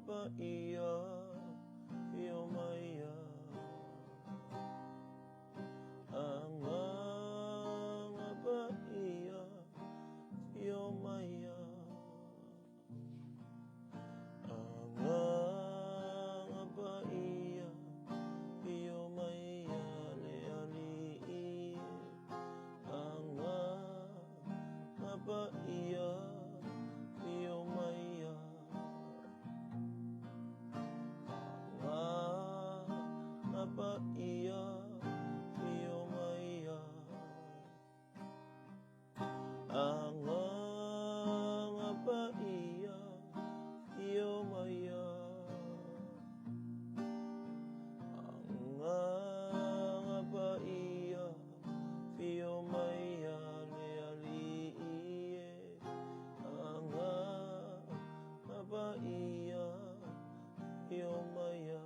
Paia Fio maia Agaga Paia Fio maia Agaga Paia Fio maia le Alii e Agaga Paia Fio maia Agaga Paia Fio maia Agaga Paia Fio maia Agaga Paia Fio maia le Alii e Agaga Paia Fio maia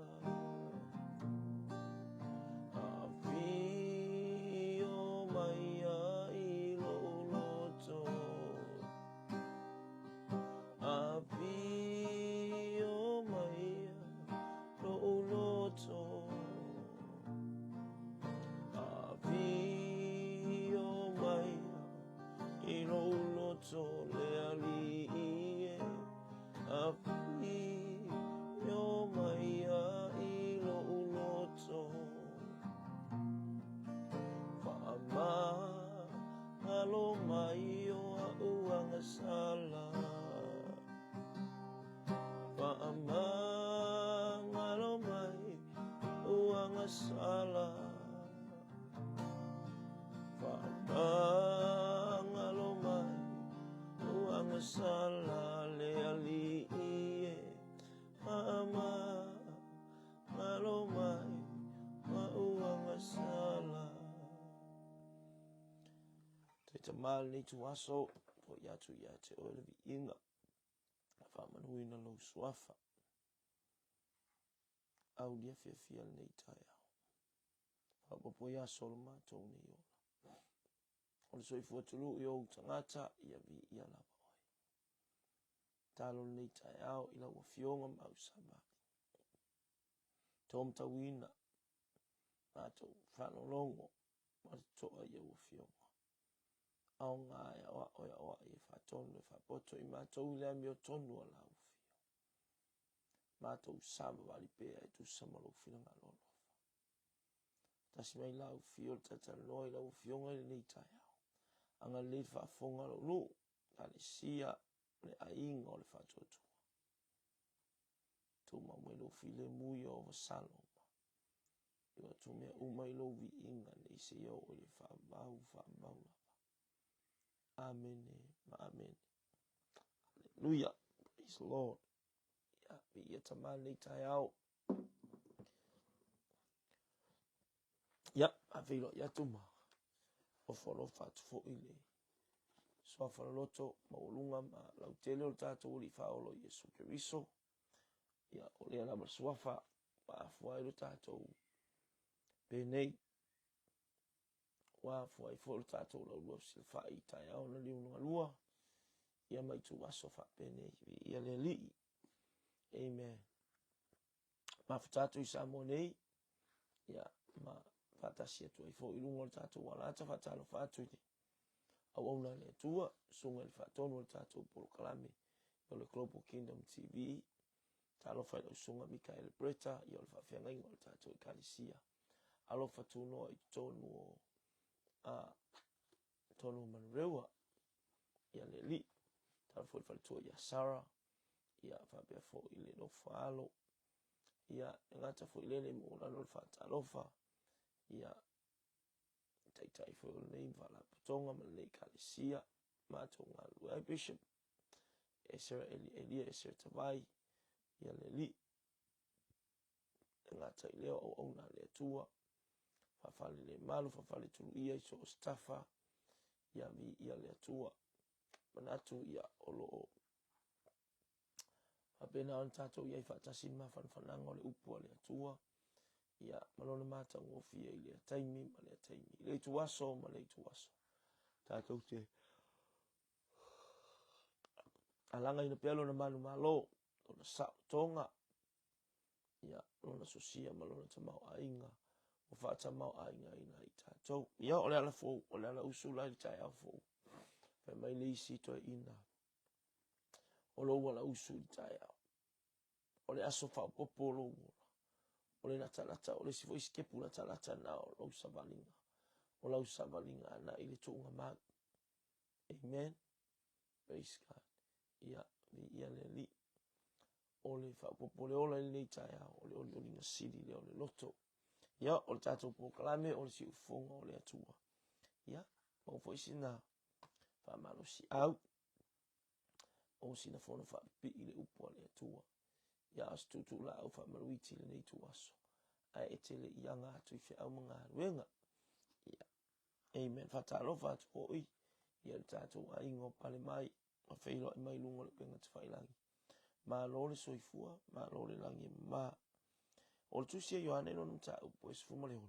Afio maia i lou loto Afio maia lou loto Afio maia i lou loto le Alii e Afio maia i lou loto Faamagalo mai o a'u agasala Faamagalo mai o agasala Faamagalo mai o agasala le Alii e Faamagalo mai o agasala Taitama lenei ituaso, fo'i atu ia te oe le viiga, faamanuina lou suafa. Aulia fiafia lenei taeao. Faaopoopo i aso o lo matou nei ola. O le soifua tuluu i ou tagata, ia viia lava oe. Talo lenei taeao i lau afioga ma au savali. Tō matauina, matou faalologo ma le toa i au afioga. Aoga e aoao e aoai e faatonu e faapoto i matou i le amiotonu a lau afio. Matou savavali pea e tusa ma lou finagalo alofa. Tasi mai lau fio le talatalanoa i lau afioga i lenei taeao. Agalelei le faafofoga a lou nuu, Ekalesia, le aiga o le Faatuatua. Tumau mai lou filemu i o vasalo ma i o atu mea uma i lou viiga nei seia oo i le faavavau faavavau lava. Amene ma amene. Hallelujah. Praise the Lord. Ia, viia Tama lenei taeao. Ia, faafeiloai atu ma ofo alofa atu foi le suafa loloto maualuga ma lautele o le tatou Alii Faaola o Iesu Keriso. Ia, o lea lava le suafa ua afua ai lo tatou penei. Ua afua ai foi lo tatou laulua fesilafai i taeao na liugalua, ia ma ituaso faapenei. Viia le Alii. Amen. Mafuta atu i Samoa nei, ia, ma faatasi atu ai foi i luga o le tatou alata, faatalofa atu i le auauna a le Atua, susuga i le faatonu o le tatou polokalame, o le Global Kingdom TV, talofa i lau susuga Mikaele Breta, ia o le faafeagaiga o le tatou Ekalesia. Alofa tunoa i totonu o a, totonu o Manurewa, ia le Alii. Talofa foi i le faletua ia Sarah, ia faapea foi i le nofo alo. Ia, e gata foi lele mo lalo le faatalofa, ia, taitai foi o lenei faalapotopotoga ma lenei ekalesia, matou galulue ai Bishop Esera Eli Elia Esera Tavai, ia le Alii. E gata i lea o auauna a le Atua, faafalelemalu, faafaletuluia i so o se tafa, ia viia le Atua. Manatu ia o lo o faapena ona tatou i ai faatasi i le mafanafanaga o le upu a le Atua, ia ma lona matagofie i lea taimi ma lea taimi, i le ituaso ma le ituaso. Tatou te alagaina pea lona manumalo. Lona saolotoga, ia, Lona sosia ma Lona tamaoaiga ua faatamaoaigaina ai tatou. Ia, o le ala fou, o le ala usu la i le taeao fou. Fai mai le isi toeaina, o lou ala usu i le taeao. O le aso faaopoopo o lou ola. O le latalata, o le isi foi sitepu latalata na o lou savaliga. O lau savaliga agai i le tuugamau. Amen. Praise God. Ia, viia le Alii. O le faaopoopo o le ola i lenei taeao, o le olioliga sili lea o le loto. Ia, o le tatou polokalame o le siufofoga o le Atua. Ia, maua foi sina faamalosiau o sina fono faapipii i le upu a le Atua. Ia, a o se tuutuulaau faamaluiti i lenei ituaso, ae e te le i aga atu i feau ma galuega. Ia, amen. Faatalofa atu foi ia le tatou aiga o pale mai ma feiloai mai luga o le upega tafailagi. Malo le soifua, malo le lagi e mama. O le tusi a Ioane lona mataupu e 16.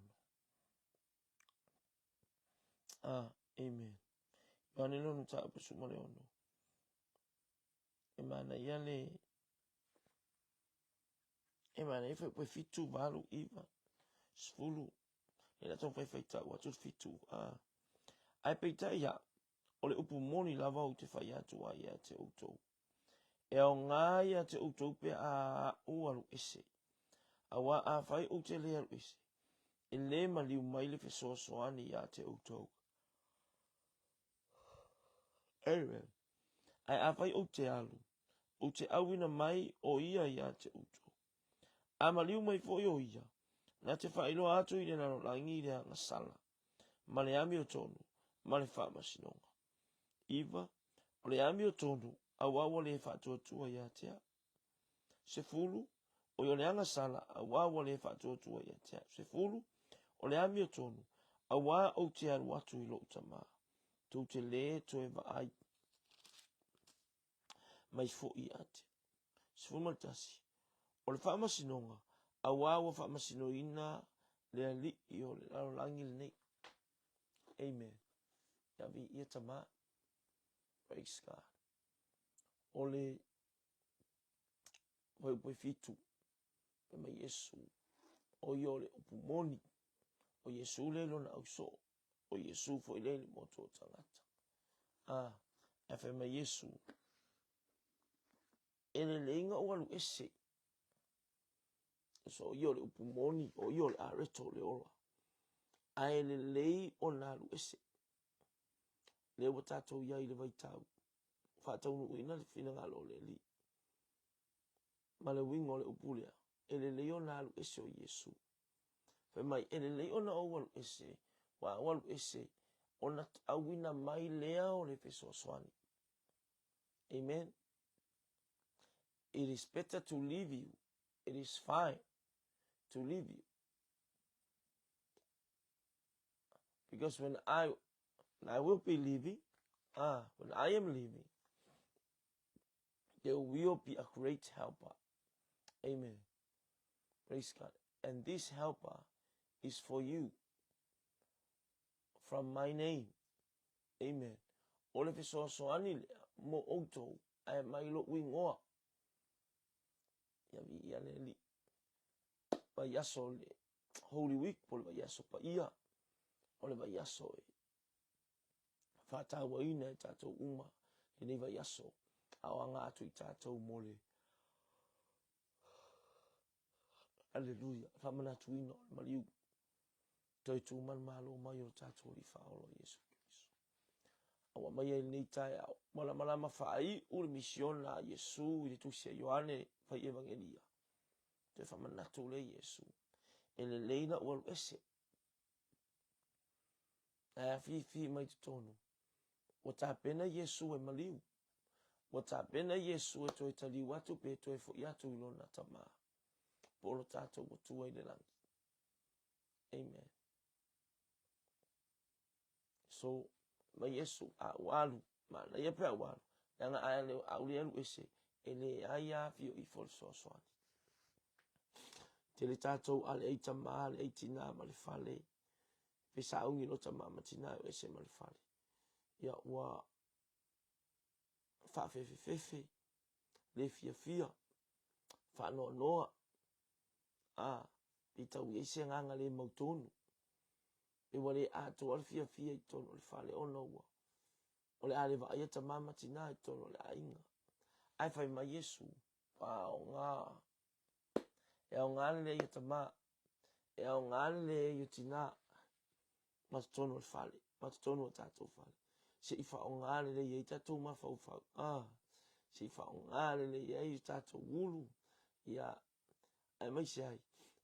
Ah, amen. Ioane lona mataupu e 16. E manaia le e manaia fuaiupu e 7, 8, 9, 10. E le taumafai faitau atu le 7. Ah. Ae peitai au, o le upu moni lava ou te fai atu ai ia te outou. E aoga ia te outou pe a aʻu alu ese. Auā afai ou te le alu ese, e le maliu mai le fesoasoani ia te outou. Amen. Ae afai ou te alu, ou te auina mai o ia ia te outou. A maliu mai foi o ia, na te faailoa atu i le lalolagi i le agasala, ma le amiotonu, ma le faamasinoga. 9, O le amiotonu, auā ua le faatuatua ia te au. 10, Oi o le agasala, auā ua le faatuatua ia te au. 10, O le amiotonu, auā ou te alu atu i lou Tamā, tou te lē toe vaai mai foi ia te au. 11, O le faamasinoga, auā ua faamasinoina le alii o le lalolagi lenei. Amen. Ia viia Tamā. Praise God. O le fuaiupu e 7, fai mai Iesu, o ia o le upu moni, o Iesu lea i lona ausoo, o Iesu foi lea i le motu o tagata. A, ae fai mai Iesu, e lelei na ou alu ese. So, o ia o le upu moni, o ia o le areto o le ola. Ae lelei ona alu ese. Lea ua tatou i ai i le vaitau, faataunuuina le finagalo o le Alii. Ma le uiga o le upu lea, e lelei ona alu ese o Iesu. Fai mai, e lelei ona ou alu ese, ua ou alu ese, ona auina mai lea o le fesoasoani. Amen. It is better to leave you. It is fine to leave you. Because when I will be leaving, when I am leaving, there will be a great helper. Amen. Praise God. And this helper is for you from my name. Amen. O le fesoasoani lea mo outou ae mai lo'u igoa. Ia viia le Alii. Vaiaso o le Holy Week po o le vaiaso paia, o le vaiaso e faatauaina e tatou uma lenei vaiaso, a o aga atu i tatou mo le Aleluia, faamanatuina o le maliu, toe tu manumalo mai o le tatou Alii Faaola o Iesu Keriso. A ua aumaia i lenei taeao, malamalama faaiu le misiona a Iesu i le tusi a Ioane fai Evagelia. Toe faamanatu lea Iesu, e lelei la'u alu ese. Ae afifi mai totonu, ua tapena Iesu e maliu. Ua tapena Iesu e toe taliu atu pe toe fo'i atu i lona Tama, po o lo tatou Atua i le lagi. Amen. So, mai Iesu, a ua alu, manaia pe a ua alu, leaga a ua le alu ese, e leai a afio ifo le fesoasoani. Tele tatou a leai tama, leai tina ma le fale, pe sauni loa tama ma tina e o ese ma le fale. Ia ua faafefefefe, le fiafia. Faanoanoa, a, pe tau i ai se agaga le mautonu, pe ua le atoa le fiafia i totonu o le fale ona ua o le a le vaaia tama ma tina i totonu o le aiga. Ae fai mai Iesu, Aoga, e aoga le leai o tama, e aoga le leai o tina ma totonu o le fale, ma totonu o tatou fale. Se i faaaoga lelei ai tatou mafaufau, ah, se i faaaoga lelei ai o tatou ulu, ia, aemaise ai,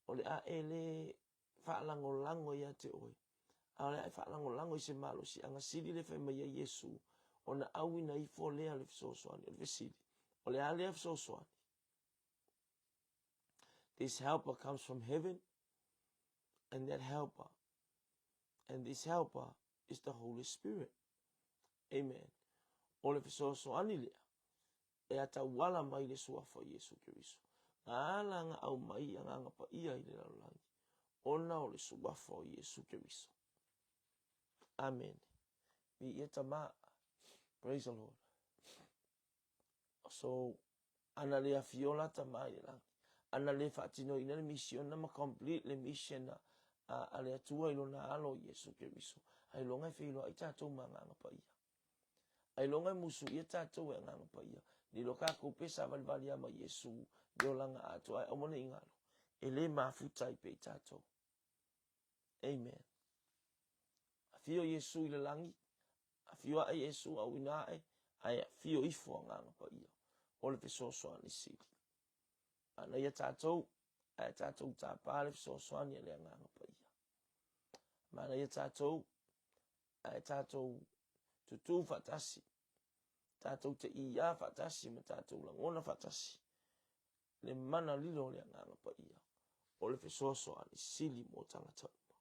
o le a e le faalagolago ia te oe, a o le a e faalagolago i se malosiaga sili lea e fai mai ai Iesu, ona auina ifo lea o le fesoasoani. O le fesili, o le a lea fesoasoani? This helper comes from heaven, and that helper, and this helper is the Holy Spirit. Amen. O le fesoasoani lea, e atauala mai le Suafa o Iesu Keriso. Na ala na aumai Agaga Paia i le lalolagi, ona o le Suafa o Iesu Keriso. Amene. Viia Tama. Praise the Lord. So, ana le afio la Tama i le lagi, ana le faatinoina le misiona ma complete le mission a, a, a le Atua i lona alo Iesu Keriso, ailoga e feiloai tatou ma Agaga Paia. Ailoga e musuia tatou e Agaga Paia. Lilo kakou pe savalivali lava ma Iesu le olaga atoa ae aua ne i galo, e le mafuta ai pea i tatou. Amen. Afio Iesu i le lagi, afio ae Iesu auina ae, ae afio ifo Agaga Paia o le fesoasoani sili. Manaia tatou, ae tatou tapa le fesoasoani a le Agaga Paia. Manaia tatou, ae tatou tutū faatasi, tatou te iā faatasi ma tatou lagona faatasi le mana lilo o le Agaga Paia o le fesoasoani sili mo tagata uma.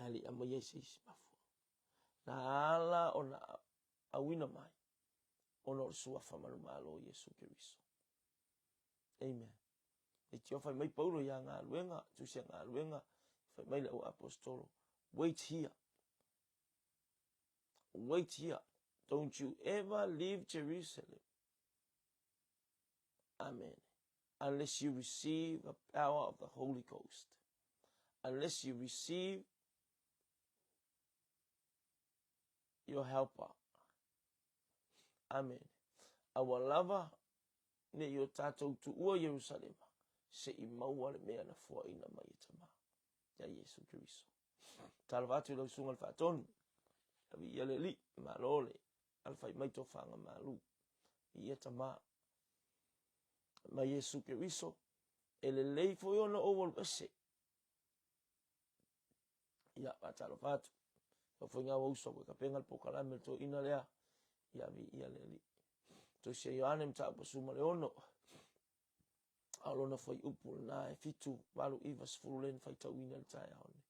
Ae le i aumaia i se isi mafuaaga. Na ala ona auina mai ona o le suafa manumalo o Iesu Keriso. Amen. Leitioa fai mai Paulo ia galuega, tusi a galuega, fai mai le au aposetolo, wait here. Wait here. Don't you ever leave Jerusalem. Amen. Unless you receive the power of the Holy Ghost. Unless you receive your helper. Amen. Aua lava ne i o tatou tuua Ierusalema, se i maua le mea na fuaina mai e Tama, ia Iesu Keriso. Talofa atu i lau susuga i le Faatonu, viia le Alii, malo le alafai mai tofaga malu, viia Tama ma Iesu Keriso, e lelei foi ona ou alu ese. Ia, faatalofa atu. Lau foi ngā uso koe kapenga le pokalame le toeaina lea. Ia, viia le Alii. Tusi a Ioane mataupu 16. A o lona fuaiupu lena e 7, 8, 9, 10 lea na faitauina i le taeao nei.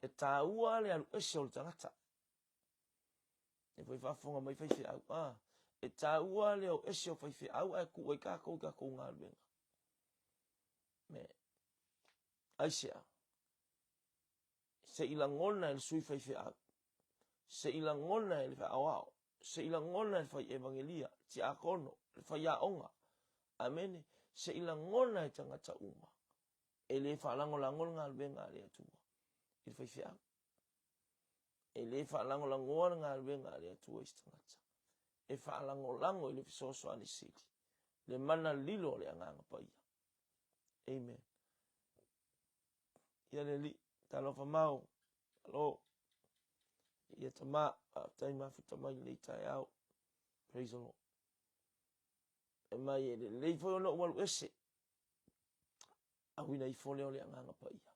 E tāua le alu ese o le tagata. E foi faafofoga mai faifeau. Ah, e tāua le o ese o faifeau ae tuu ai kākou i kākou galuega. Me, aisea? Se i lagona e le sui faifeau, se i lagona e le aoao, se i lagona e le fai evangelia, le tiakono, le faiaoga, amene, se i lagona e tagata uma. E le faalagolago le galuega a le Atua i le faifeau. E le faalagolagoa le galuega a le Atua i se tagata. E faalagolago i le fesoasoani sili, le mana lilo o le Agaga Paia. Amen. Ia le Alii, talofa mau, alo. Ia Tama, faafetai mafuta mai lenei taeao. Praise the Lord. E mai e lelei foi ona ou alu ese. Auina ifo lea o le Agaga Paia.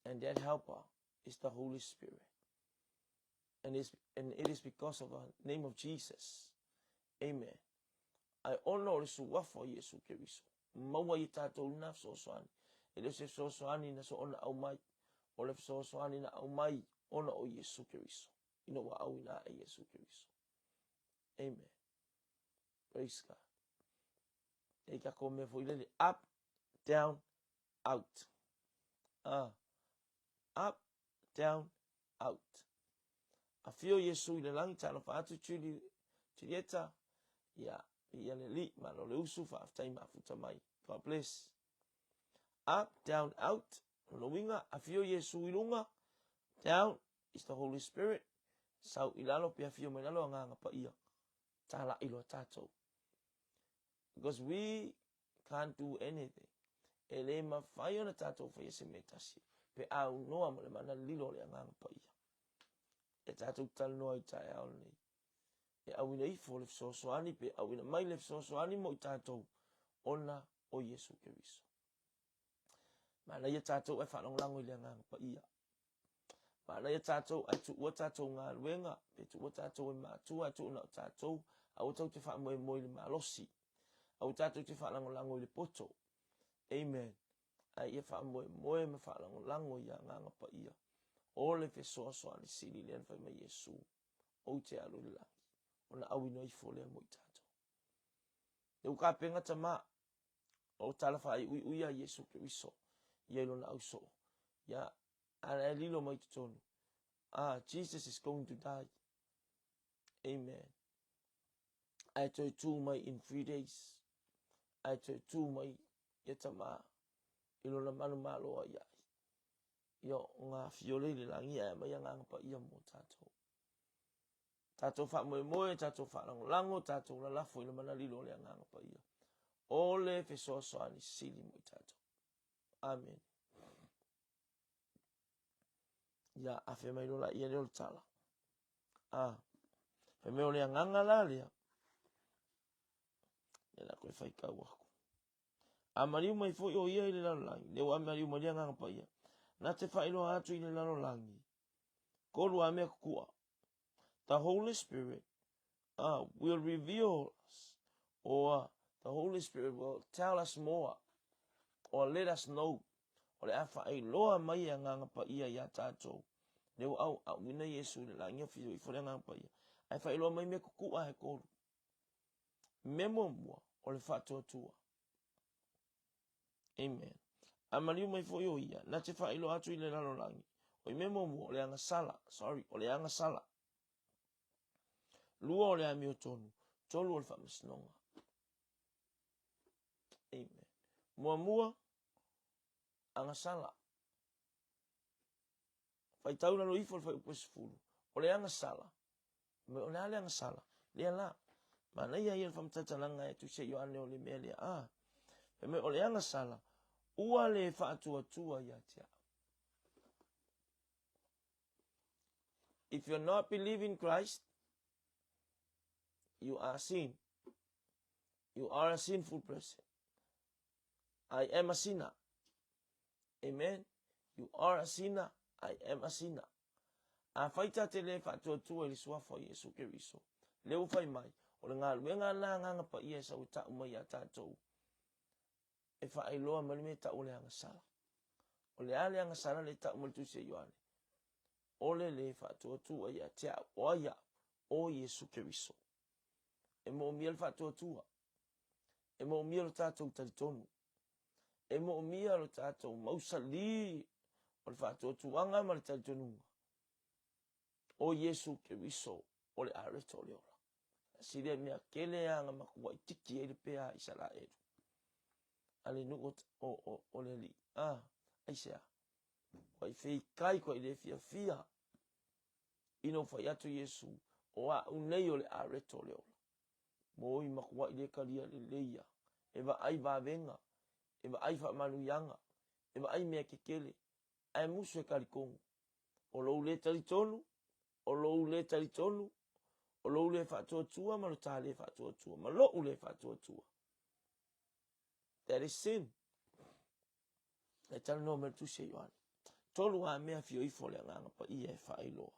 And that helper is the Holy Spirit. And, it's, and it is because of the name of Jesus. Amen. Ae ona o le Suafa o Iesu Keriso, maua ai e tatou lena fesoasoani. E le o se fesoasoani na soona aumai, o le fesoasoani na aumai ona o Iesu Keriso, ina ua auina ae Iesu Keriso. Amen. Praise God. E takou mea foi lele, up, down, out. Ah, up, down, out. Afio Iesu i le lagi, talofa atu Julieta, ia, Viia le Alii, malo le usu, faafetai mafuta mai. God bless. Up, down, out. Lona uiga, afio Iesu i luga, down is the Holy Spirit, sau i lalo pe afio mai lalo Agaga Paia. Talai loa tatou. Because we can't do anything. E le mafai ona tatou faia se mea e tasi pe aunoa ma le mana lilo o le Agaga Paia. E tatou talanoa i taeao lenei. E auina ifo le fesoasoani pe auina mai le fesoasoani mo i tatou ona o Iesu Keriso. Manaia tatou ae faalagolago i le Agaga Paia. Manaia tatou ae tuua tatou galuega, pe tuua tatou e matua ae tuu na o tatou, aua tatou te faamoemoe i le malosi. Aua tatou te faalagolago i le poto. Amen. Ae ia faamoemoe ma faalagolago i Agaga Paia. O le fesoasoani sili lea na fai mai Iesu, ou te alu i le lagi, ona auina ifo lea mo i tatou. E ukapenga tama, o tala faaiuiu ia Iesu Keriso, ia i lona ausoo. Ia, a e lilo mai totonu. Ah, Jesus is going to die. Amen. Ae toe tū mai in 3 days. Ae toe tū mai ia tama i lona manumalo ai ai. Ia o ngā fiole i le lagi ae aumai Agaga Paia mo tatou. Tatou faamoemoe, tatou faalagolago, tatou lalafo i le mana lilo o le Agaga Paia. O le fesoasoani sili mo i tatou. Amen. Ia, afe mai loa laia lea o le tala. A, fai mai o le agaga la lea, lea la koe faitau aku. A maliu mai foi o ia i le lalolagi, lea ua maliu mai le Agaga Paia, na te faailoa atu i le lalolagi, tolu a mea kukua. The Holy Spirit will reveal us, or the Holy Spirit will tell us more, or let us know. O le a faailoa mai e Agaga Paia iā tatou. Lea ua au, auina Iesu i le lagi afio ifo le Agaga Paia. Ae faailoa mai mea kukua he tolu. Mea muamua, o le faatuatua. Amen. A maliu mai foi o ia, na te faailoa atu i le lalolagi. O i mea muamua, o le agasala, sorry, o le agasala. Lua o le amiotonu, tolu o le faamasinoga. Amen. Muamua, agasala. Faitau lalo ifo le fuaiupu e 10. O le agasala. O le a le agasala? Lea la. Manaia ia le faamatalaga e Tusi a Ioane o le mea lea. Ah, fai mai o le agasala, ua le faatuatua ia te au. If you're not believe in Christ, you are sin. You are a sinful person. I am a sinner. Amen. You are a sinner. I am a sinner. Afai ta te le faatuatua i le suafa o Iesu Keriso, lea ua fai mai, o le galuega lena Agaga Paia e sau e ta'u mai iā tatou, e faailoa mai le mea e ta'u o le agasala. O le a le agasala lea e ta'u mai le Tusi a Ioane? O le le faatuatua ia te au, o ai au? O Iesu Keriso. E moomia le faatuatua. E moomia lo tatou talitonu. E moomia lo tatou mausali o le faatuatuaga ma le talitonuga o Iesu Keriso o le areto o le ola. Tasi lea mea kele a na matuai tiki ai le pea a Isaraelu a le nuu o le Alii. A, aisea? Kuai feikai, kuai le fiafia ina ua fai atu Iesu, o a'u nei o le areto o le ola. Moi matuai le talia lelei ia, e vaai vavega, e vaai faamanuiaga, e vaai mea kekele, ae musu e talitonu. O lou le talitonu, o lou le talitonu, o lou le faatuatua ma lo ta le faatuatua, ma lo'u le faatuatua. That is sin. E talanoa mai le Tusi a Ioane. Tolu a mea afio ifo le Agaga Paia e faailoa.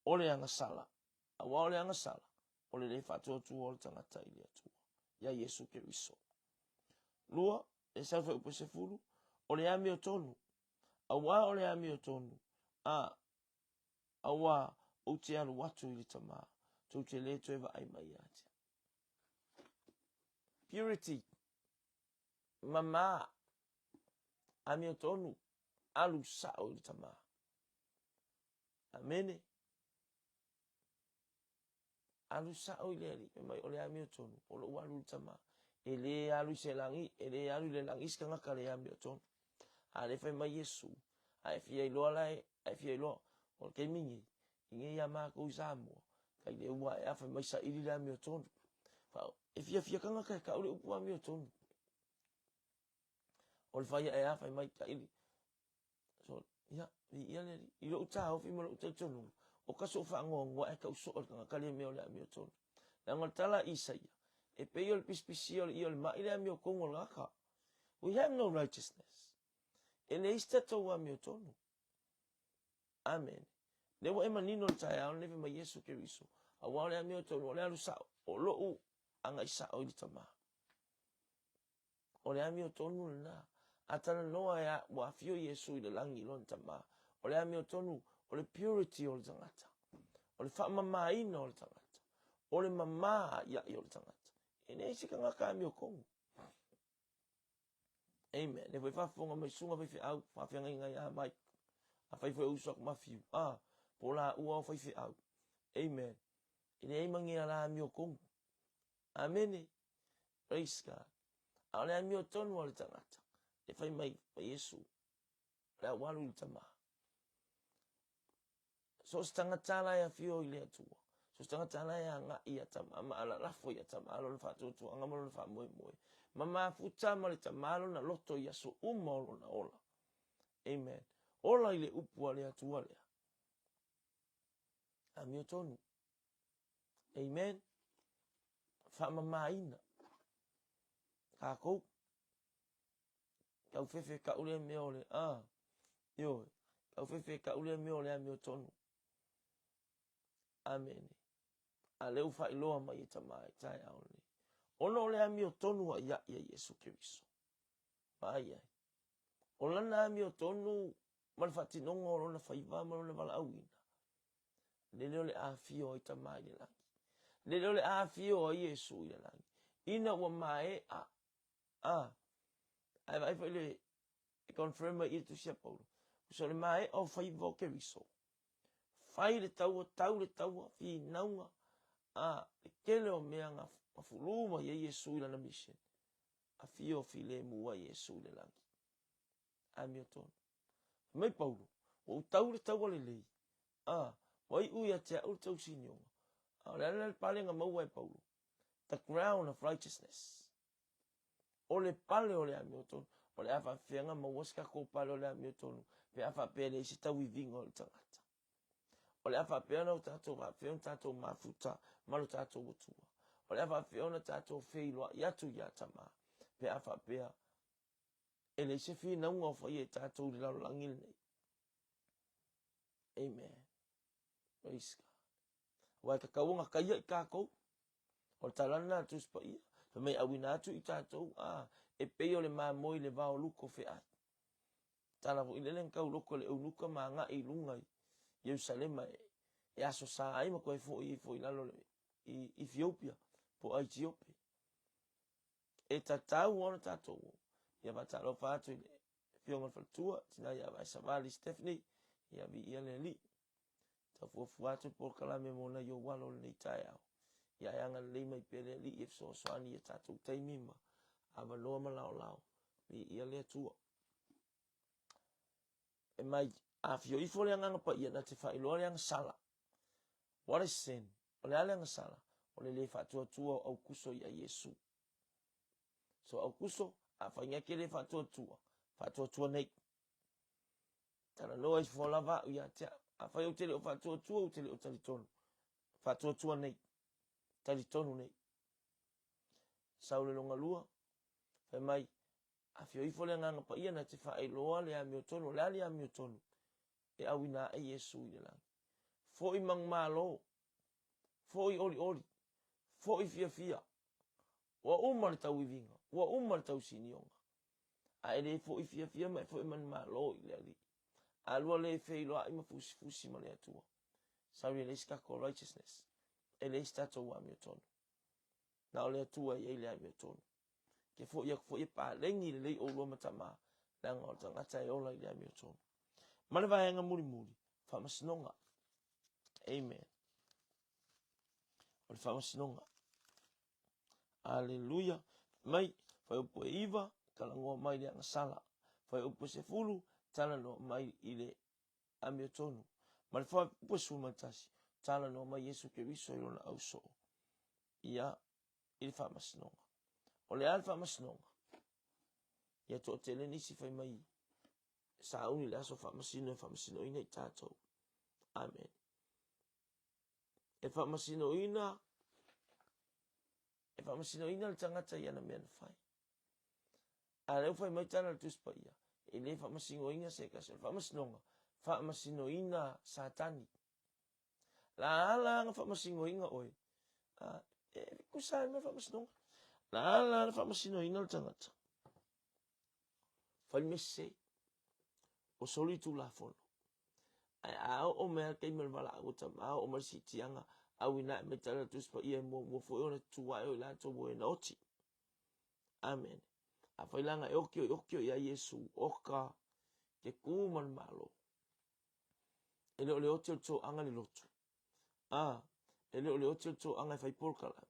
O le agasala, aua o le agasala, o le le faatuatua o le tagata i le Atua, ia Iesu Keriso. Lua, e sau fuaiupu e 10, o le amiotonu, aua o le amiotonu, a, aua ou te alu atu i le Tama, tou te le toe vaai mai ia te au. Purity, mama, amiotonu, alu sao i le Tama. Amene. Alu sa'o i le Alii, fai mai o le amiotonu, o lo'u alu i le Tama. E le alu i se lagi, e le alu i le lagi se tagata le amiotonu. A lea fai mai Iesu, a e fia iloa la e, a e fia iloa, o le taimi nei, i nei ia matou i Samoa, tai le ua ae a fai mai saili le amiotonu. E fiafia tagata e tau le upu amiotonu. O le fai ae a fai mai taili. So, ia, viia le Alii. I lou taofi ma lou talitonuga, o ka sou faanoanoa ae tau soo e le tagata lea mea o le amiotonu. Leaga o le tala a Isaia, e pei o le pisipisia o le ie o le mai le amiotonu o le tagata. We have no righteousness. E leai se tatou amiotonu. Amene. Lea ua e manino le taeao lenei fai mai Iesu Keriso, aua o le amiotonu o le alu sao, o lou agai sao i le Tama. O le amiotonu lena. A talanoa e a, ua afio Iesu i le lagi i lona Tama. O le amiotonu, o le purity o le tagata. O le faamamaina o le tagata. O le mama aiai o le tagata. E leai se tagata amiotonu. Amen. Le foi faafofoga mai susuga faifeau, faafeagaiga ia Mike. Afai foi o uso aku Mafiu, a, po o laua o faifeau. Amen. E leai ma ni ala amiotonu. Amene. Praise God. A o le amiotonu a le tagata, e fai mai ma Iesu, le au alu i le Tama. So o se tagata la e afio i le Atua, so o se tagata la e agai ia Tama, ma alalafo ia Tama lona faatuatuaga ma lona faamoemoe, ma mafuta ma le Tama lona loto i aso uma o lona ola. Amen. Ola i le upu a le Atua lea. Amiotonu. Amen. Faamamaina. Kākou. Tau fefe kau lea mea o le, a, ioe, tau fefe kau lea mea o le amiotonu. Amene. A lea ua faailoa mai e Tama i taeao lenei. Ona o le amiotonu a ia ia Iesu Keriso. Vaai ai. O lana amiotonu ma le faatinoga o lona faiva ma lona valaauina, lele o le afio ai Tama i le lagi. Lele o le afio ai Iesu i le lagi. Ina ua maea, a, ae vaai foi le, e confirm mai i le tusi a Paulo, so le maea o faiva o Keriso, fai le taua, tau le taua, finauga, a, le tele o mea na fulū mai ai Iesu i lana mission, afio filemu ai Iesu i le lagi. Amiotonu. Fai mai Paulo, ua ou tau le taua lelei, a, ua iu ia te au le tausinioga. A o le a lena le palega maua e Paulo? The crown of righteousness. O le pale o le amiotonu. O le a faafefea na maua se tatou pale o le amiotonu pe a faapea e leai se tauiviga o le tagata. O le a faapea ona tatou faafefea ona tatou mafuta ma lo tatou Atua. O le a faafefea ona tatou feiloai atu ia Tama pe a faapea e leai se finauga o faia e tatou i le lalolagi lenei. Amen. Praise God. Aua e tatau ona taia i tatou. O le tala lena a le Tusi Paia. Fai mai auina atu i tatou, a, e pei o le mamoe i le vao luko feai. Tala foi lele na tau loko e le eunuka ma agai i luga i Ierusalema e, e aso sa ai ma toe foi ifo i lalo i Ethiopia po o Aitiope. E tatau ona tatou o. Ia faatalofa atu i le Afioga i le Faletua, tina ia Vae Savali Stephanie, ia viia le Alii. Tau fuafua atu le polokalame mo nai ou alo i lenei taeao. Ia e agalelei mai pea le Alii e fesoasoani i a tatou taimi ma avanoa ma laolao. Viia le Atua. E mai, afio ifo le Agaga Paia na te faailoa le agasala. What is sin? O le a le agasala? O le le faatuatua o Aukuso ia Iesu. So Aukuso, afai e ke le faatuatua, faatuatua nei. Talanoa ifo lava au ia te au. Afai ou te le o faatuatua, ou te le o talitonu. Faatuatua nei. Talitonu nei. Sau le longa lua, fai mai, afio ifo le Agaga Paia na te faailoa le amiotonu, o le a le amiotonu e auina ae Iesu i le lagi. Foi manumalo, foi olioli, foi fiafia. Ua uma le tauiviga, ua uma le tausinioga. A e le foi fiafia ma e foi manumalo i le Alii. A lua le feiloai ma fusifusi ma le Atua. Sorry, e leai se tatou righteousness. E leai se tatou amiotonu. Na o le Atua e i ai le amiotonu. Ke foi atu foi e paleni lelei oulua ma Tama, leaga o le tagata e ola i le amiotonu. Ma le vaega mulimuli, faamasinoga. Amen. O le faamasinoga. Aleluia. Mai, fuaiupu e 9, talanoa mai i le agasala. Fuaiupu e 10, talanoa mai i le amiotonu. Ma le fuaiupu e 11, talanoa mai Iesu Keriso i lona ausoo ia i le faamasinoga. O le a le faamasinoga? Ia toatele nisi fai mai sauni le aso faamasino e faamasinoina i tatou. Amen. E faamasinoina e faamasinoina le tagata i ana mea na fai. A lea ua fai mai tala le Tusi Paia, e le faamasinoina se tasi. O le faamasinoga, faamasinoina Satani. La ala na faamasinoina oe, a, e tusa ai ma faamasinoga. La ala na faamasinoina le tagata. Fai le mea sese, ua soli tulafono. Ae a oo mai lava le taimi o le valaau a tama, oo mai le siitiaga, auina ae mai tala le Tusi Paia e muamua foi ona tutu ae o i latou ua e na oti. Amene. Afai la na e oki o oki o ia Iesu, oka ke kū ma le Malo. E le o le oti o le toaga le lotu. A, e le o le oti o le toaga e fai polokalame.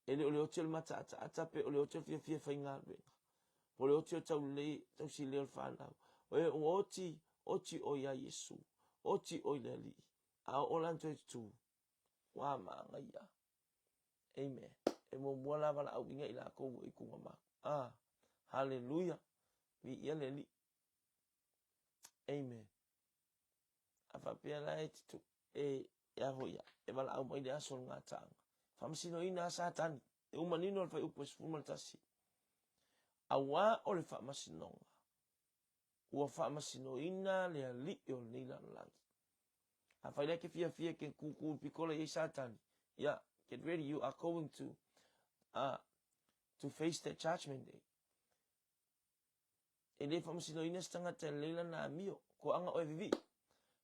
E le o le oti o le mataataata pe o le oti o le fiafia e faigaluega. Po o le oti o le taulelei, tausi lelei o le fanau. O e ua oti, oti oe ia Iesu. Oti oe i le Alii. A oo la na toe tutū, ua manaia. Amen. E muamua la valaauina i lakou ua i kuga mau. Ah, haleluia. Viia le Alii. Amen. A faapea la e te e, e a foi ia, e valaau mai le aso o le gataaga. Faamasinoina a Satani. E uma nino le fuaiupu e 11. Auā o le faamasinoga, ua faamasinoina le alii o lenei lalolagi. Afai la e te fiafia e te kūkū i pikola i ai Satani, yeah, get ready, you are going to, to face that judgment day. E le faamasinoina se tagata e lelei lana amio. Ko anga oe vivii.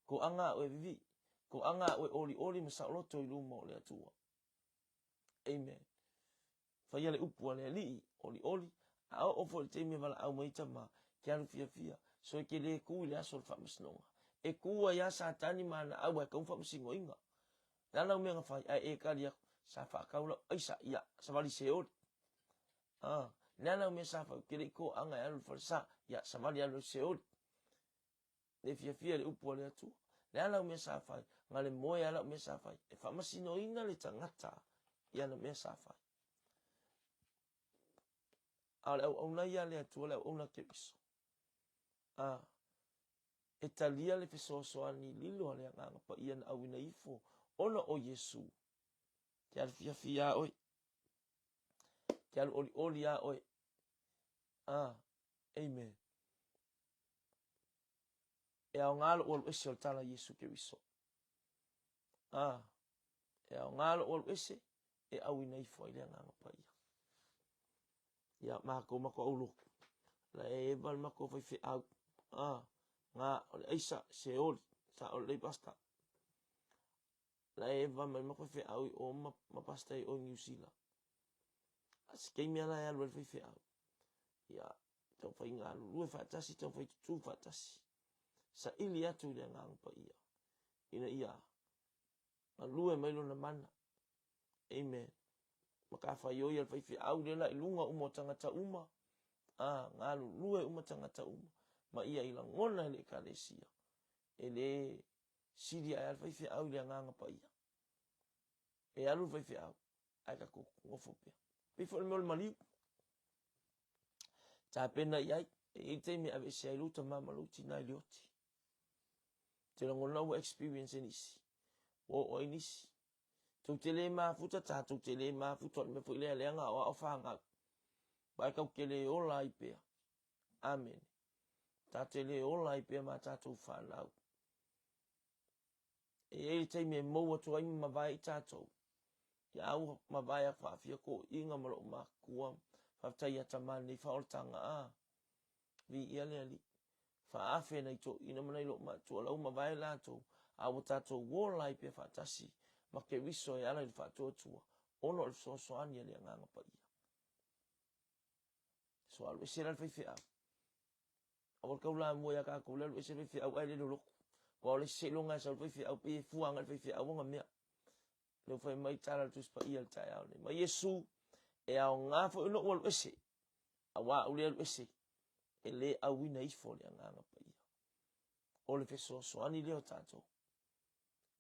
Ko anga oe vivii. Ko anga oe olioli ma saoloto i luma o le Atua. Amen. Faia le upu a le Alii, olioli, a oo foi i le taimi e valaau mai ai tama, ke alu fiafia, so e ke le kū i le aso o le faamasinoga. E kū ai lava Satani ma ana au ae kau faamasinoina. Le a lau mea na fai, ae e tali atu, sa faatau lau aisa, ia, savali seoli. A, le a lau mea sa fai, ou te le i toaga e alu i le falesa, ia, savali alu i le seoli. Le fiafia i le upu a le Atua. Le a lau mea sa fai, na le moe a lau mea sa fai. E faamasinoina le tagata i ana mea sa fai. A o le auauna ia a le Atua, le auauna a Keriso. A, e talia le fesoasoani lilo a le Agaga Paia na auina ifo ona o Iesu. Ke alu fiafia a oe. Ke alu olioli a oe. A, amen. E aoga lou alu ese o le tala Iesu Keriso. A, e aoga lou alu ese e auina ifo ai le Agaga Paia. Ia, matou matou au lotu. La e eva le matou faifeau. A, nga, o le aisa, seoli, sa o le lei pasta. La e eva mai le matou faifeau i o ma, ma pasta i o i Niu Sila. A se taimi ala e alu ai le faifeau. Ia, taumafai galulue faatasi, taumafai tutū faatasi. Saili atu i le Agaga Paia, ina ia galue mai lona mana. Amen. Matafaioi a le faifeau lea la i luga uma o tagata uma, a galulue uma tagata uma, ma ia i lagona e le Ekalesia, e le sili ae a le faifeau i le Agaga Paia. E alu le faifeau, ae tatou nofo pea. Pei foi o le mea o le maliu. Tapena i ai, e i ai le taimi e aveese ai lou tama ma lou tina i le oti. Te lagona ua experience e nisi, ua oo ai nisi. Tou te le mafuta, tatou te le mafuta, o le mea foi lea leaga aoao fanau. Vaai tatou te le ola ai pea. Amene. Ta te le ola ai pea ma tatou fanau. E i ai le taimi e mou atu ai ma mavae i tatou. Ia a ua mavae aku faafia toeaiina ma lou matua, faafetai ia tama lenei faaolataga a. Viia le Alii. Faaafe nai toeaiina ma nai lou matua la ua mavae latou, a ua tatou ola ai pea faatasi ma Keriso e ala i le faatuatua ona o le fesoasoani a le Agaga Paia. So alu ese la le faifeau. Aua le taulamua ia tatou le alu ese le faifeau ae le lolotu. Aua o le isi seiloga e sau le faifeau pei e fua agai le faifeau ona mea. Lea ua fai mai tala le Tusi Paia i le taeao nei. Ma Iesu, e aoga foi ona ou alu ese, auā ou le alu ese, e le auina ifo le Agaga Paia. O le fesoasoani lea o tatou.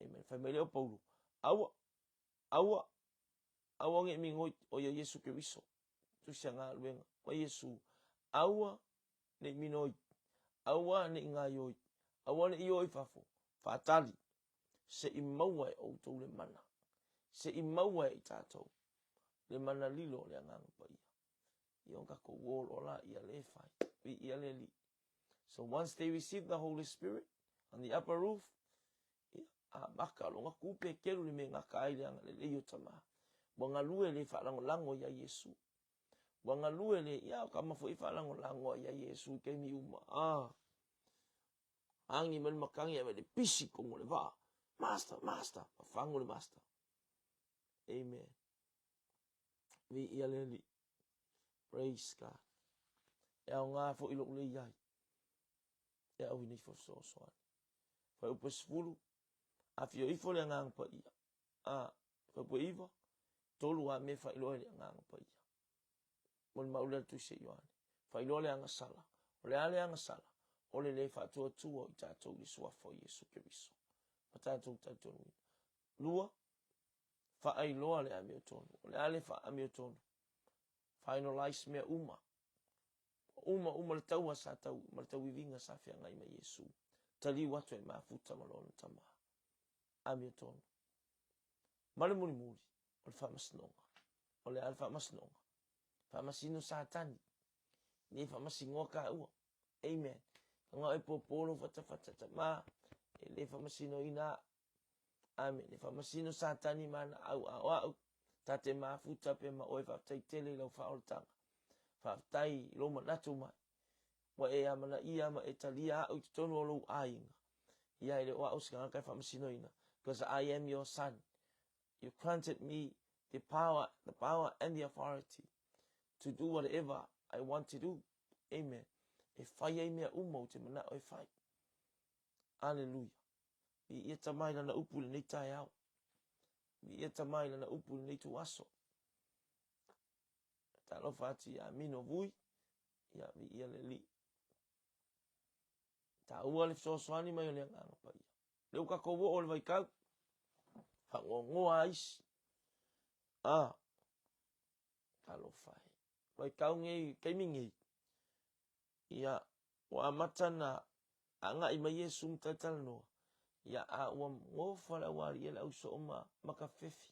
Amen. Fai mai lea o Paulo, aua, aua, aua nge migoi o ia Iesu Keriso, tusi a galuega, ma Iesu, aua ne i minoi, aua ne i gaioi, aua ne i o i fafo, faatali, se i maua e outou le mana, se i maua e i tatou le mana lilo o le Agaga Paia. Ia ona tatou o loa laia lea e fai. Viia le Alii. So once they receive the Holy Spirit on the upper roof, ia, amata loa ona tu Peteru i le mea e gata ai le agalelei o Tama. Ua galue le faalagolago ia Iesu. Ua galue le, ia o tama foi e faalagolago ai ia Iesu i taimi uma. Ah. Agi mai le matagi ae vaai le pisi i totonu o le vaa. Master, master, fafagu le master. Amen. Viia le Alii. Praise God. E aoga foi lou le i ai. E auina ifo fesoasoani. Fuaiupu e 10, afio ifo le Agaga Paia. A, fuaiupu e 9, tolu a mea faailoa e le Agaga Paia. Molimau lea le Tusi a Ioane. Faailoa le agasala. O le a le agasala? O le le faatuatua o i tatou i le Suafa o Iesu Keriso. Ma tatou talitonuina. Lua, faailoa le amiotonu. O le a le amiotonu? Finalize mea uma. Uma uma le taua sa tau ma le tauiviga sa feagai ma Iesu. Taliu atu ai mafuta ma lona Tama. Amiotonu. Ma le mulimuli, o le faamasinoga. O le a le faamasinoga? Faamasino Satani. Nei faamasinoa kāua. Amen. Ka e pōpō lou fatafata tama, e le faamasinoina au. Amen. E faamasino Satani ma ana au, a o au, ta te mafuta pea ma oe faafetai tele i lau faaolataga. Faafetai i lou manatu mai. Ua e amanaia ma e talia au i totonu o lou aiga. Ia e le o au se tagata e faamasinoina. Because I am your son. You granted me the power, the power and the authority to do whatever I want to do. Amen. E fai ai mea uma ou te manao e fai. Aleluia. Viia Tama i lana upu i lenei taeao. Viia Tama i lana upu i lenei ituaso. Talofa atu ia Mino Vui, ia viia le Alii. Taua le fesoasoani mai o le Agaga Paia. Lea ua tatou oo i le vaitau, faanoanoa lava isi. Ah, talofa e. Vaitau nei, taimi nei, ia, ua amata na agai mai Iesu ma talatalanoa, ia, a ua gofa le aualii e le ausoo ma makafefe.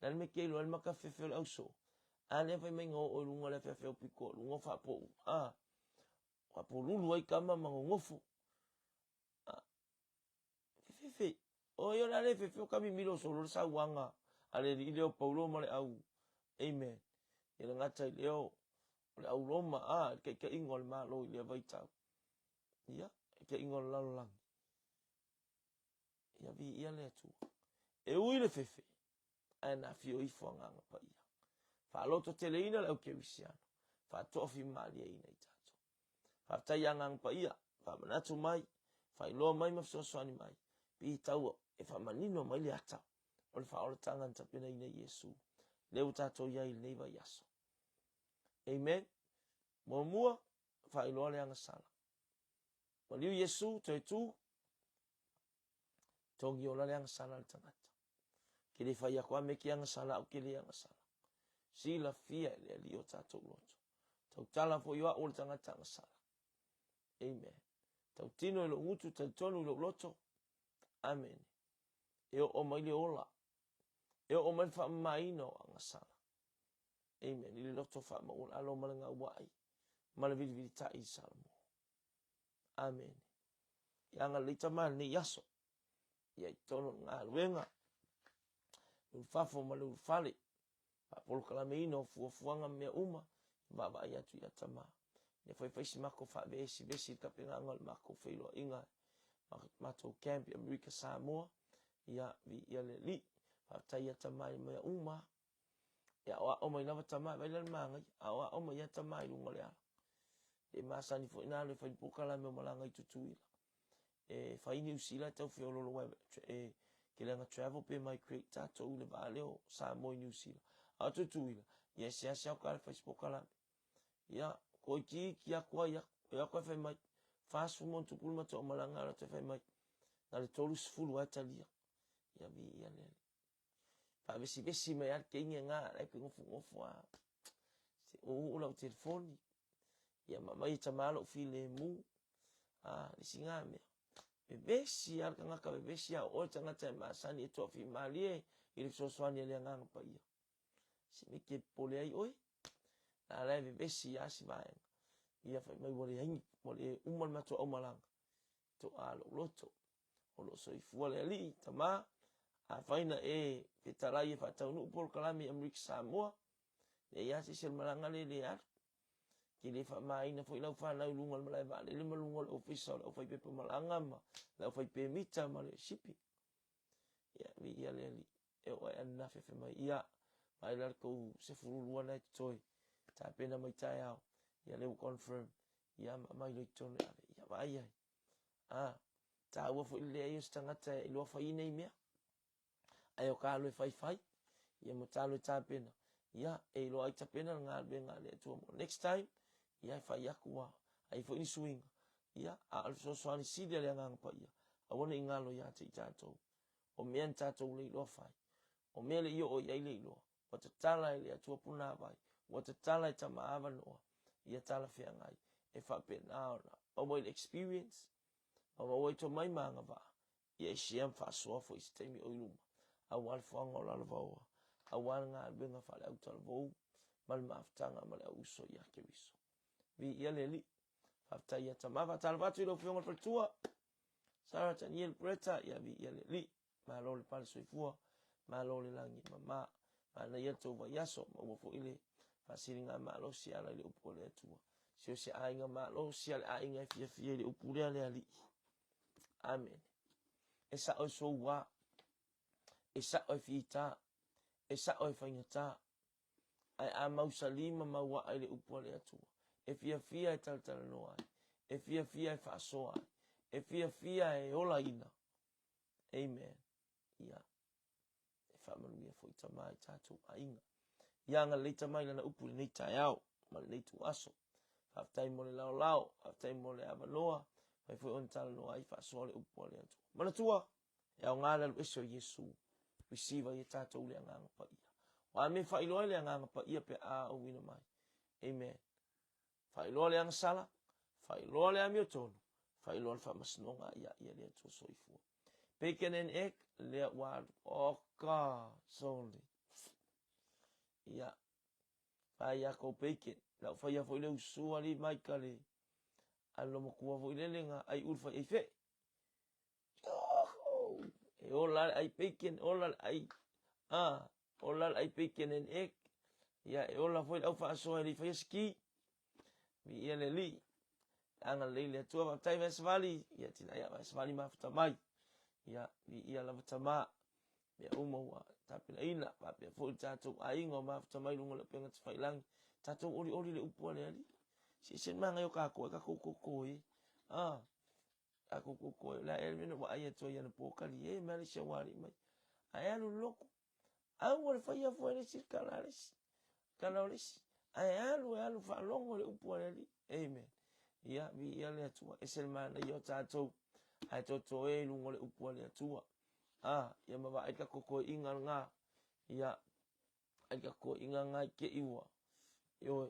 Le a le mea e te iloa ai le makafefe o le ausoo? A lea fai mai na oo i luga o le afeafe aupito o luga o faapou, a, faapolulu ai tama ma nonofo. A, fefefe. O ia o le a le fefe o ka mimilo solo le sauaga a le alii lea o Paulo ma le au. Amen. E le gata i lea o le au Roma, a, le taitaiga o le Malo i lea vaitau. Ia, taitaiga o le lalolagi. Ia, viia le Atua. E ui le fefe, ae na afio ifo Agaga Paia. Faalototeleina le au kerisiano, faatoafimalieina i tatou. Faafetai ia Agaga Paia, faamanatu mai, faailoa mai ma fesoasoani mai, pitau e faamanino mai le ata o le faaolataga na tapenaina e Iesu, lea ua tatou i ai i lenei vaiaso. Amen. Muamua, faailoa le agasala. Maliu Iesu, toe tu, togi ola le agasala a le tagata. Ke le fai atu a me ke agasala au ke le agasala. Silafia e le Alii o tatou loto. Tautala foi o au o le tagata agasala. Amen. Tautino i lou gutu, talitonu i lou loto. Amen. E oo mai le ola. E oo mai le faamamaina o agasala. Amen. I le loto faamaualalo ma le gauai ma le vilivilita'i i Salamo. Amen. Ia agalelei Tama i lenei aso. Ia i totonu o le galuega, le ulufafo ma le ulufale, faapolokalameina o fuafuaga ma mea uma, vaavaai atu ia Tama. Ia faifai si matou faavesivesi i le tapenaga o le matou feiloaiga, matou camp i Amerika Samoa, ia viia le Alii. Faafetai ia Tama i mea uma. E aoao mai lava Tama, vaai la le manaia, aoao mai ia Tama i luga o le ala. E masani foi na alu e fai le polokalame o malaga i Tutuila. E fai Niu Sila e tau feololo e Ke leaga travel pe migrate tatou i le vaa lea o Samoa i Niu Sila. A o Tutuila, ia e seasea o ka le fai se polokalame. Ia, toeitiiti atu ai aku, e o atu ae fai mai, 40 ma ona tupu le matou aumalaga, alu atu ae fai mai, na o le 30 lava e talia. Ia viia le Alii. Faavesivesi mai lava le teine lena, la e te nofonofo lava. Se uu lau telefoni, ia ma aumai e tama lou filemu. A, le isi na mea. Vevesi lava le tagata, vevesi lava o oe le tagata e masani e toafimalie i le fesoasoani a le Agaga Paia. Se mea e te popole ai oe. La la e vevesi lava si vaega. Ia fai mai ua leai, ua le uma le matou aumalaga. Toa lou loto. O lo o soifua le Alii, Tama, afai na e fetalai e faataunuu polokalame i Amerika Samoa, leai lava se isi o le malaga lea e le alu. E te le faamamaina foi lau fanau i luga o le malae vaalele ma luga o le ofisa o le aufaipepa malaga ma le aufaipemita ma le shipping. Ia, viia le Alii. E oo ai ananafi fai mai, ia, vaai la le tou 12 na e totoe, tapena mai taeao, ia lea ua confirm, ia ma aumai loa i totonu e ave. Ia, vaai ai. A, taua foi le leai o se tagata e iloa fai nei mea. Ae o ta alu e faifai, ia ma ta alu e tapena, ia, e iloa ai tapena le galuega a le Atua mo next time, ia e fai atu ua ai foi ni suiga, ia, a o le fesoasoani sili a le Agaga Paia, aua ne i galo ia te i tatou. O mea na tatou le iloa fai, o mea le i oo i ai le iloa, ua tatala e le Atua punavai, ua tatala e Tama avanoa, ia talafeagai e faapena ona maua ai le experience, ma maua ai tomai ma agavaa, ia e share ma faasoa foi i se taimi o i luma, aua le foaga o lalovaoa, aua le galuega faale-autalavou ma le mafutaga ma le auuso ia Keriso. Viia le Alii. Faafetai ia Tama. Faatalofa atu i lau Afioga i le Faletua, Sarah Daniel Bretta, ia viia le Alii. Malo le pale soifua, malo le lagi e mama. Manaia le tou vaiaso, maua foi le faasiliga malosi e ala i le upu a le Atua. Se o se aiga malosi a le aiga e fiafia i le upu lea le Alii. Amene. E sao e soua, e sao e fita, e sao e faigata, ae a mausali ma mauaa i le upu a le Atua, e fiafia e talatalanoa ai, e fiafia e faasoa ai, e fiafia e olaina. Amen. Ia, e faamanuia foi Tama i tatou aiga. Ia agalelei Tama i lana upu i lenei taeao ma lenei ituaso. Faafetai mo le laolao, faafetai mo le avanoa, fai foi ona talanoa ai faasoa le upu a le Atua. Manatua, e aoga le alu ese o Iesu, receive ai e tatou le Agaga Paia. O a mea e faailoa ai le Agaga Paia pe a auina mai. Amen. Faailoa le agasala, faailoa le amiotonu, faailoa le faamasinoga ia ia le Atua soifua. Bacon and egg, lea ua alu. Oka, sorry. Ia, fai ia kou bacon. Lau faia foi le usu ali mai ka le alo matua foi lele nga ai ul fai ai fe. E ola le ai bacon, ola le ai, ah, ola le ai bacon and egg. Ia, e ola foi le au faasoa e le i faia se ki. Viia le Alii. Agalelei le Atua, faafetai Vaea Savali, ia tinai ia Vaea Savali mafuta mai. Ia, viia lava Tama. Mea uma ua tapenaina, faapea foi le tatou aiga o mafuta mai luga o le upega tafailagi. Tatou olioli le upu a le Alii. Se ese le manaia o tatou, e tatou koko e. Ah, tatou koko e. O le a ea le mea na ou vaai atu ai anapo kali e mai le isi aualii mai. Ae alu le lotu. Aua le faia fua e le isi le tala a le isi, tala o le isi. Ae alu e alu faalogo le upu a le Alii. Amen. Ia, viia le Atua. Ese le manaia o tatou. Ae totoe i luga o le upu a le Atua. Ah, ia ma vaai ka kokoiga lena. Ia, ai ka kokoiga lena i te i ua. Ioe,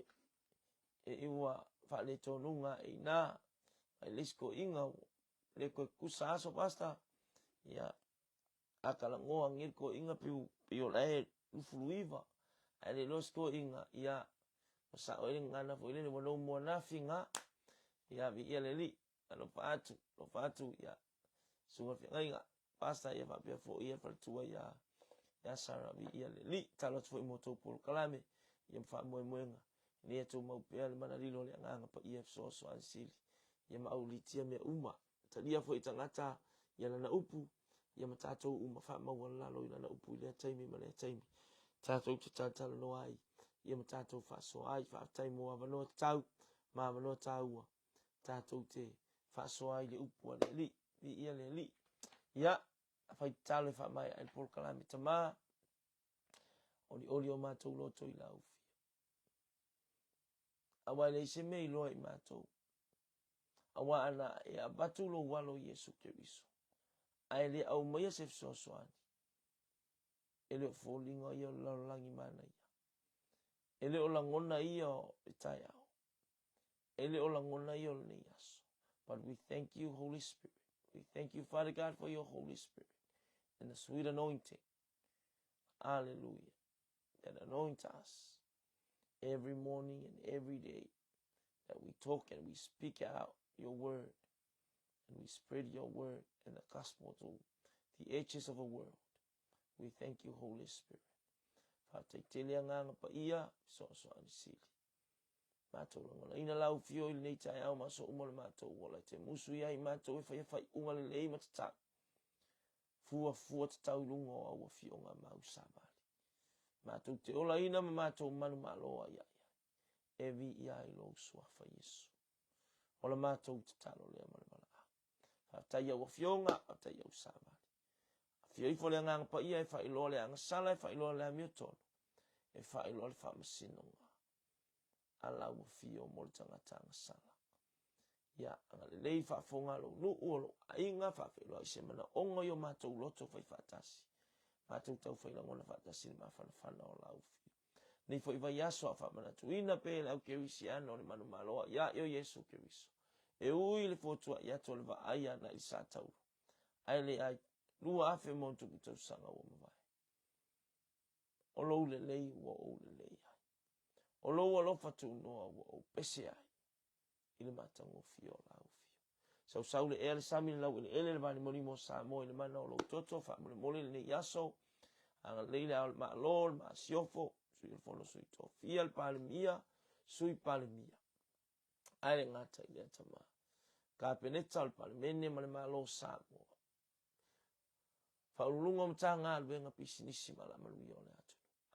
e i ua faaleitonuga e ina. Ai le isi koiga ua le toe tutusa aso pasta. Ia, a talanoa nei le toeaina pei o la e 29, ae le iloa se toeaina, ia, ua sao ai le gagana foi lele, ua no more nothing lava. Ia, viia le Alii, alofa atu, alofa atu, ia, susuga i le feagaiga, pastor, ia faapea foi ia faletua ia, ia Sarah, viia le Alii. Tatalo atu foi mo tou polokalame, ia ma faamoemoega, ina ia tou mau pea le mana lilo o le Agaga Paia e fesoasoani sili, ia ma auliitia mea uma. Talia foi e tagata ia lana upu, ia ma tatou uma faamaualalo i lana upu i lea taimi ma lea taimi. Tatou te talatalanoa ai, ia ma tatou faasoa ai. Faafetai mo avanoa tatau ma avanoa taua tatou te faasoa ai i le upu a le Alii. Viia le Alii. Ia. A fai tatalo e faamaea ai le polokalame Tama, olioli o matou loto i lau afio. Aua e leai se mea iloa i matou. Aua ana e avatu lou alo Iesu Keriso, ae le aumaia se fesoasoani, e le o foliga ia o le lalolagi manaia. E le o lagona ia o le taeao. E le o lagona ia o lenei aso. But we thank you, Holy Spirit. We thank you, Father God, for your Holy Spirit and the sweet anointing. Hallelujah. That anoint us every morning and every day that we talk and we speak out your word and we spread your word and the gospel to the edges of the world. We thank you, Holy Spirit. Faafetai tele agaga paia, fesoasoani sili. Matou lagonaina lau afio i lenei taeao ma aso uma o le matou ola e te musu ia i matou e faia faaiuga lelei ma tatau. Fuafua tatau i luga o au afioga ma au savali. Matou te olaina ma matou manumalo ai ai ai. E viia ai lou suafa Iesu. O la matou tatalo lea ma le valaau. Faafetai i au afioga, faafetai i au savali. Afio ifo le Agaga Paia e faailoa le agasala, e faailoa le amiotonu, e faailoa le faamasinoga a lau afio mo le tagata agasala. Ia, agalelei faafofoga a lou nuu, o lou aiga, faafeiloai se manaoga i o matou loto fai faatasi. Matou tau fai lagona faatasi le mafanafana o lau afio. Nei foi vaiaso a o faamanatuina pea e le au Kerisiano o le manumalo ia i o Iesu Keriso. E ui i le fotuai atu o le vaai agai i le Satauro, ae leai, 2000 ma ono tausaga ua mavae. O lou lelei ua ou lelei ai. O lou alofa tunoa ua ou pese ai i le matagofie o lau afio. Sausau le ea, le sami, le laueleele, le valimolimo o Samoa i le mana o lou toto, faamolemole i lenei aso, agalelei le Ao o le Malo, le Masiofo, Sui o le Fono Sui Tofia, le Palemia, Sui Palemia. Ae le gata i lea tama. Kapeneta o le Palemene ma le Malo o Samoa. Faauluuluga o Matagaluega, Pisinisi ma Alamanuia o le atunuu.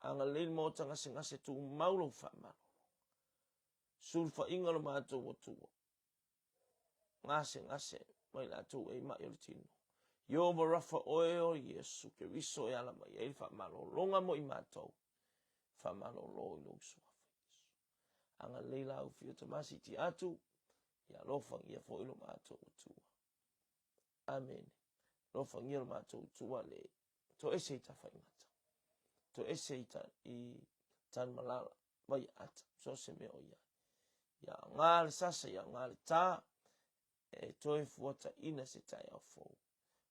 Agalelei le Maota gasegase tumau lou faamalolo. Sulufaiga lo matou Atua. Gasegase mai latou e mai o le tino. Ieova Rafa oe o Iesu Keriso e ala mai ai le faamalologa mo i matou. Faamalolo i lou suafa Iesu. Agalelei lau afio Tama siiti atu, ia alofagia foi lo matou Atua. Amene. Alofagia lo matou Atua le toese i tafaigata. Toese i, ta, i Tanumalala, Vaiaata, so se mea o i ai. Ia aoga le sasa, ia aoga le tā, e toe fuataina se taeao fou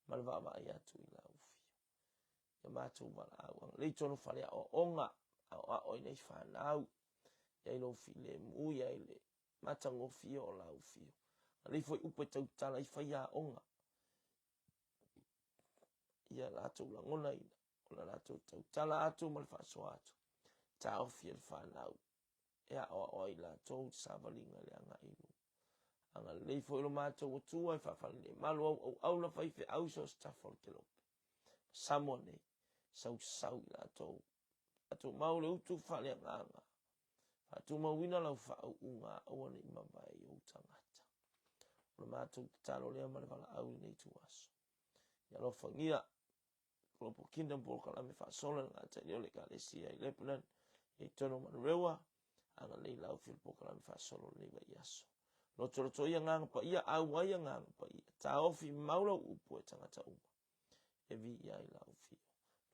ma le vaavaai atu i lau afio. Ia matou valaau, agalelei tonu fale aoaoga, aoao ai nei fanau, ia i lou filemu, ia i le matagofie o lau afio. Agalelei foi upu e tautala i faiaoga, ia latou lagonaina, o la latou tautala atu ma le faasoa atu, taofi e le fanau e aoao ai latou i le savaliga i le agai i luma. Agalelei foi lo matou Atua e faafalelemalu au auauna faifeau i so o se tafa o le kelope. Ma Samoa nei, sausau i latou. Faatumau le utu faaleagaga. Faatumauina lau faauuga aua ne i mavae i ou tagata. O le matou tatalo lea ma le valaau i lenei ituaso. Ia alofagia Global Kingdom polokalame faasola le gata i lea o le Ekalesia i Lebanon, i totonu o Manurewa, agalelei lau afio le polokalame faasolo lenei vaiaso. Lotolotoi agaga paia, auai agaga paia, taofi mau lau upu e tagata uma, e viia ai lau afio.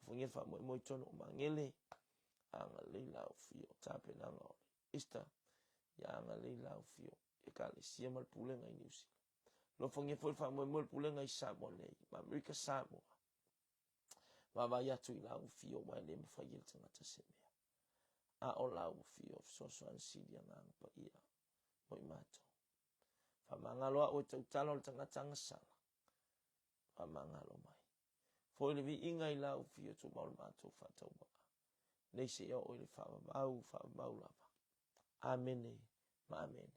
Alofagia le faamoemoe i totonu o Magele, agalelei lau afio, tapenaga o le Easter, ia agalelei lau afio, Ekalesia ma le pulega i Niu Sila. Alofagia foi le faamoemoe o le pulega i Samoa nei, ma Amerika Samoa. Vaavaai atu i lau afio aua e le mafai e le tagata se mea. A o lau afio fesoasoani sili agaga paia mo i matou. Faamagalo au e tautala o le tagata agasala. Faamagalo mai. Foi le viiga i lau afio tumau le matou faatauvaa. Nei seia oo i le faavavau, faavavau lava. Amene ma amene.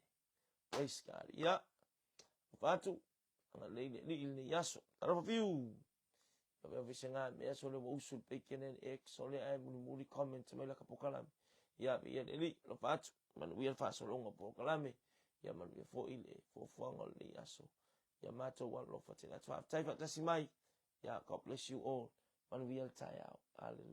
Praise God. Ia, alofa atu, agalelei le Alii i lenei aso. Talofa fiu! Ave ave se ngā mea sole ua usu le bacon and egg sole ae mulimuli comment mai laka polokalame. Ia ave ia le Alii, alofa atu, manuia le faasologa o polokalame, ia manuia foi le fuafuaga o lenei aso. Ia matou alolofa tele atu. Faafetai faatasi mai. Yeah, God bless you all. Manuia le taeao. Hallelujah.